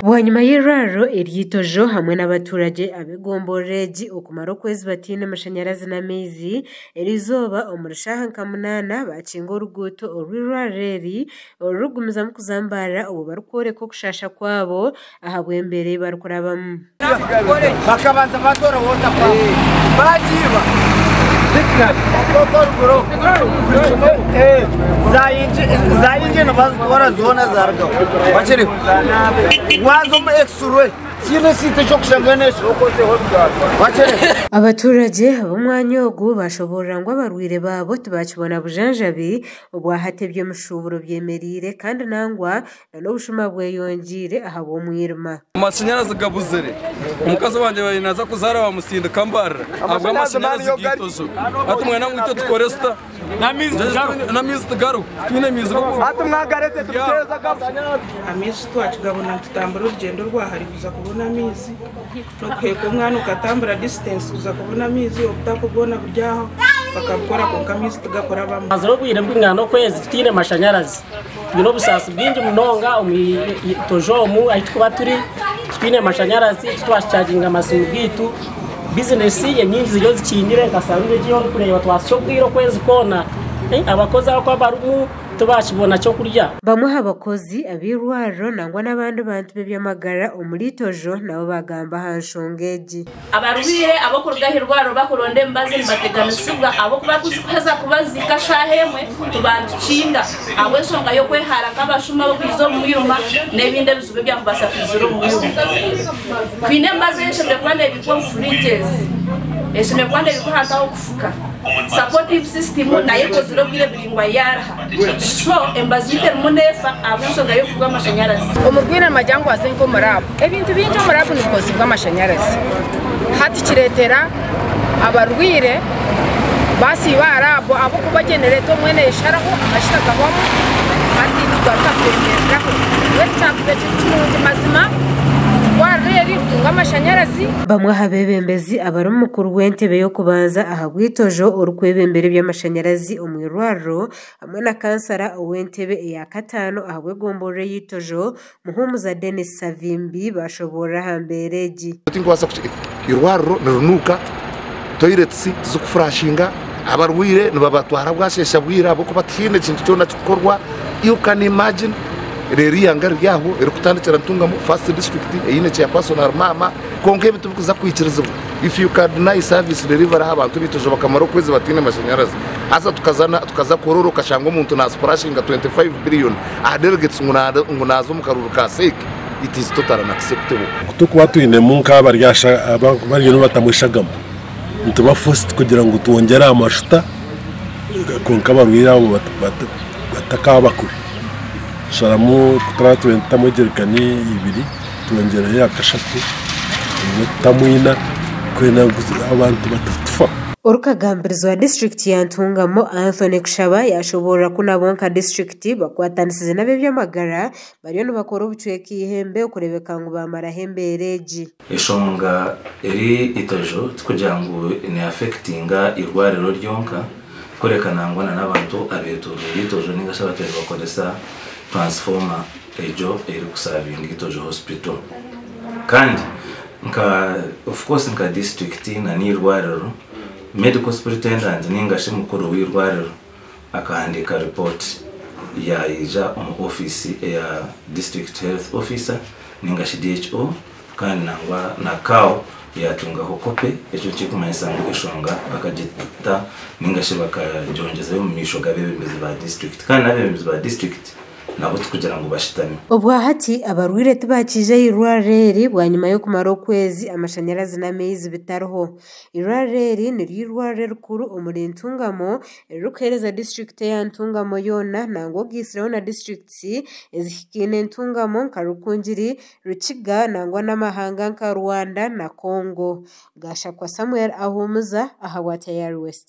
Bwanyima y'eirwariro ery'eitojo hamwe n'abaturage ab'egomborora egi okumara okwezi bataine mashanyarazi n'amaizi, eriizooba omuri shaaha nka munaana baakinga oruguuto orw'eirwariro eri orurikugumizamu kuzambarara obwo barikworeka okushaasha kwabo ahabw'embeera ei barikurabamu. Bakabanza batora water pump bagiiba za engine bazitwara zoona zarugaho bakiri waza omu x-ray tihaine ekintu ekyokushanga n'ekyo bakiri. Abaturage ab'omwanya ogu bashoboorora ngu abarwaire baabo tibakibona bujanjabi obwahati eby'emishuuburo byemereire kandi nangwa n'obushuma bweyongyeire ahabw'omwirima. Amashanyarazi gabuzire. Omukazi wangye yabaire naaza kuzaara bamusindika Mbarara ahabw'amashanyarazi g'eitojo. Hati mwena ngu itwe tukore tuta? N'amaizi tigariho. Titwine maizi g'okunywa. Amaizi twakigabona nitutambura orugyendo orwa hare kuza kubona amaizi, n'okuheeka omwana okatambura distance kuza kubona amaizi obutaka bwona buri aho bakabukora kwonka amaizi tigakurabamu. Tumazire obwire bwingana okwezi tutaine mashanyarazi. Twine obusaasi bwingi munonga omu itojo omu ahu turikuba turi titwine mashanyarazi titwakicaginga amasimu gaitu. Bizinesi enyingi ziriyo zikingire nka saruuni egi ei orikureeba twahitsya obwire okwezi kwona abakozi abakuba barimu tibakibona ky'okurya. Bamwe aha bakozi ab'eirwariro nangwa n'abandi bantu b'eby'amagara omuri Itojo nabo baagamba aha nshonga egi. Abarwaire ab'okuruga aha irwariro bakuronda emibazi nibateganisibwa ahabw'okuba kuheza kubaziika shaaha emwe tuba nitukinga ahabw'enshonga y'okwehara nk'abashuma ab'okwiza omu mwirima n'ebindi ebizibu ebyakubaasa kwizira omu mwirima. Twine emibazi ey'eshemereire kuba neebiikwa omu fridges, eshemereire kuba neebiikwa ahantu ah'okufuka. Supportive system nayo ekozire obwire buraingwa yaruha so emibazi yaitu erimu neefa ahabw'enshonga y'okubura amashanyarazi. Omurwaire nibagira ngu aze nk'omu raabu. Ebintu bingi omu raabu nibikozibwa amashanyarazi. Hati kireetera abarwaire basiiba aha raabu ahabw'okuba genereeta omwe neesharaho amajuta gahwamu hati tugaruka twemereraho. Mbwenu kyakubaire kiri kirungi mazima eirwariro eri ritunge amashanyarazi. Bamwe aha beebembezi abarimu mukuru w'entebe y'okubanza ahabw'eitojo orikwebembera eby'amashanyarazi omu irwariro hamwe na kansara ow'entebe eya kataano ahabw'egomborora ey'eitojo, Muhumuza Denis Savimbi baashoboorora aha mbeera egi. Tinkubaasa Irwariro nirinuuka, toiletsi tizikufurashinga, abarwaire nibabatwara bwasheesha bwire ahabw'okuba tihaine kintu kyona kirikukorwa. You can imagine reero eihanga riri aho eririkutandikira Ntungamo first district eine chairperson ari maama kwonka ebi tibikuza kwikirizibwa. If you can deny service delivery aha bantu b'eitojo bakamara okwezi bataine mashanyarazi haza tukaza tukaza kurora okashanga omuntu nasplashinga 25 billion aha delegates ngu naaza omu karuuru ka CEC it is totally unacceptable. Ku turikuba twinemu nk'abari abariyo nibatamu eshagama, nituba forced kugira ngu twongyere aha mashuta kwonka abarwaire abo batakaaba kubi. Tusharamu ku turaabe turiyo nitutamu ejerikani ibiri twongyeraho eya kashatu obumwe tutamu ina kwenda ngu abantu batatufaho. Orikagambirizi wa disiturikiti ya Ntungamo, Anthony Kushaba yashoboorora ku nabo nka disiturikiti bakwatanisize n'ab'eby'amagara bariyo nibakora obucweka eihembe okureebeka ngu baamaraho embeera egi. Eshonga eri itojo tikugira ngu ne affectinga irwariro ryonka kureka nangwa na n'abantu abetoroire itojo ninga shi abatwire nibakoresa transformer egyo eri kusavinga itojo hospital. Kandi nka of course nka district na n'irwariro medical superintendent ninga shi mukuru w'irwariro akahandiika report yaija omu ofiisi eya District Health Officer ninga shi DHO kandi nangwa na CAO yatungaho kope, ekyo nikirikumanyisa ngu eshonga bakagita ninga shi bakagyongyezayo omu maisho g'abebembezi ba disiturikiti kandi n'abebembezi ba disiturikiti nabo tikugira ngu bashutami. Obwahati abarwaire tibakiija aha irwariro eri bwanyima y'okumara okwezi amashanyarazi n'amaizi bitariho. Eirwariro eri niryo eirwariro erikuru omuri Ntungamo eririkuheereza disiturikiti eya Ntungamo yoona nangwa ogaitsireho na disiturikiti ezihikaine Ntungamo nka Rukungiri, Rukiga nangwa n'amahanga nka Rwanda na Congo. Gashakwa Samuel Ahumuza ahabwa Tayari West.